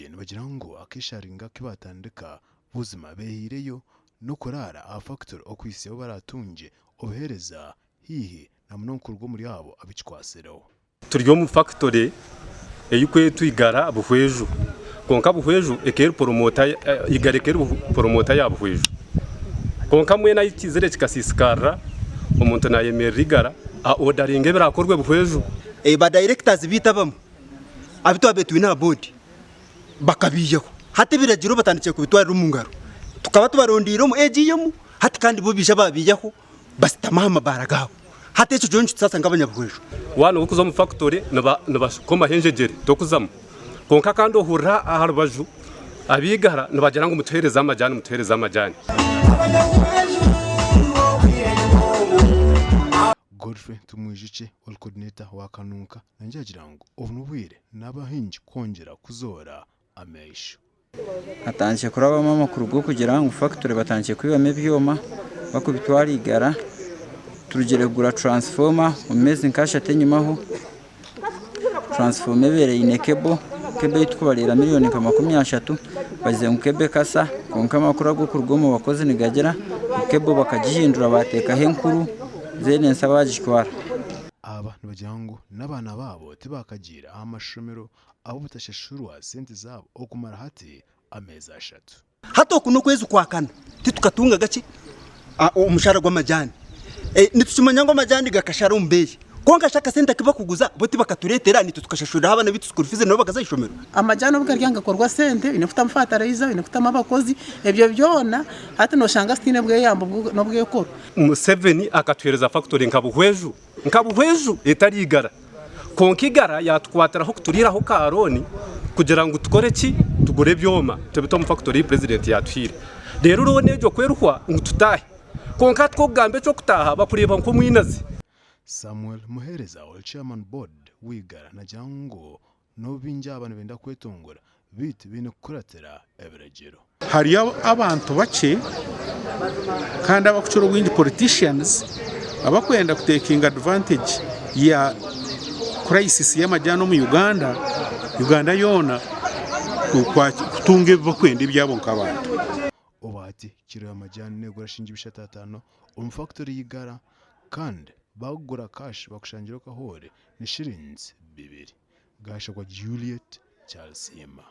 Abaingi nibagira ngu akesharingo aku baatandika buzima beehaireyo n'okuraara aha fakitori okuhitsya obu baraatungye obuheereza haihi na munonga kuruga omuri abo abu kikwatsireho. Turi omu fakitori erikwetwa Igara Buhweju kwonka Buhweju ekaba eri poromoota Igara ekaba eri poromoota ya Buhweju kwonka mbwenu ahi kiizire kikasiisikarira omuntu naayemerera Igara aodaringa ebiraakorwe Buhweju. Ba directors baitu abamwe abu twabaire twine aha board bakabiihaho hati ebiragiro batandikire kubitwarira omu ngaro. Tukaba tubarondeire omu AGM hati kandi bo baija babiihaho basitama aha mabaara gaabo. Hati ekyo kyo nikitusaasa nk'abanyabihweju. Waaba orikuza omu fakitori nibakukomaho enjegyere tokuzamu. Kwonka kandi ohurira aha rubaju abaigara nibagira ngu mutuheereze amajaani mutuheereze amajaani. Godfrey Tumwijukye ori coordinator wa Kanunka naija agira ngu obu n'obwire n'abahingi kwongyera kuzoora amaisho. Hatandikire kurabamu amakuru g'okugira ngu fakitori batandikire kwibamu ebyoma bakubitwara igara. Turugire kugura turansifooma omu meezi nk'ashatu enyimaho. Turansifooma ebaire eine kebo, kebo ei turikubarira miriyoni nka 30 bagizire ngu kebo ekasa kwonka amakuru agarikuruga omu bakozi nigagira ngu kebo bakagihindura bateekaho enkuru then ensa bagitwara. Aba nibagira ngu n'abaana baabo tibakagiire aha mashomero ahabw'obutashashurwa sente zaabo okumara hati ameezi ashatu. Hati oku n'okwezi kwa kana titukatungaga ki omushara gw'amajaani. Nitukimanya ngu amajaani gakashara omu beeyi kwonka shi akasente aku bakuguza bo tibakatureetera naitwe tukashashuriraho abaana baitu school fees nabo bakaza aha ishomero. Amajaani obu gari nigakorwa sente oine kutamu fataraiza, oine kutamu abakozi, ebyo byona hati noshanga zitaine bweyambo n'obwekoro. Museveni akatuheereza fakitori nka Buhweju Nka Buhweju etari Igara. Kwonka Igara yaatukwatiraho kuturiiraho ka looni kugira ngu tukore ki? Tugure ebyoma tubite omu fakitori ei purezidenti yaatuhaire. Reero looni egyo ku erihwa ngu tutaahe. Kwonka hati ku okugamba eky'okutaaha bakureeba nk'omwinazi. Samuel Muhereza ori Chairman Board w'Igara nagira ngu N'obu baingi aba nibenda kwetongora, beitu baine kukuratira ebiragiro. Hariyo abantu bakye kandi abakukira obwingi politicians abakwenda kutekinga advantage ya crisis y'amajani omu Uganda, Uganda yoona kutunga ebi bakwenda ebyabo nk'abantu. Obu hati kiro y'amajani negura shilingi 350 omu fakitori y'Igara kandi bakugura cash bakushangira okahoore ni shilingi bibiri. Gashagwa Juliet Kyarisiima.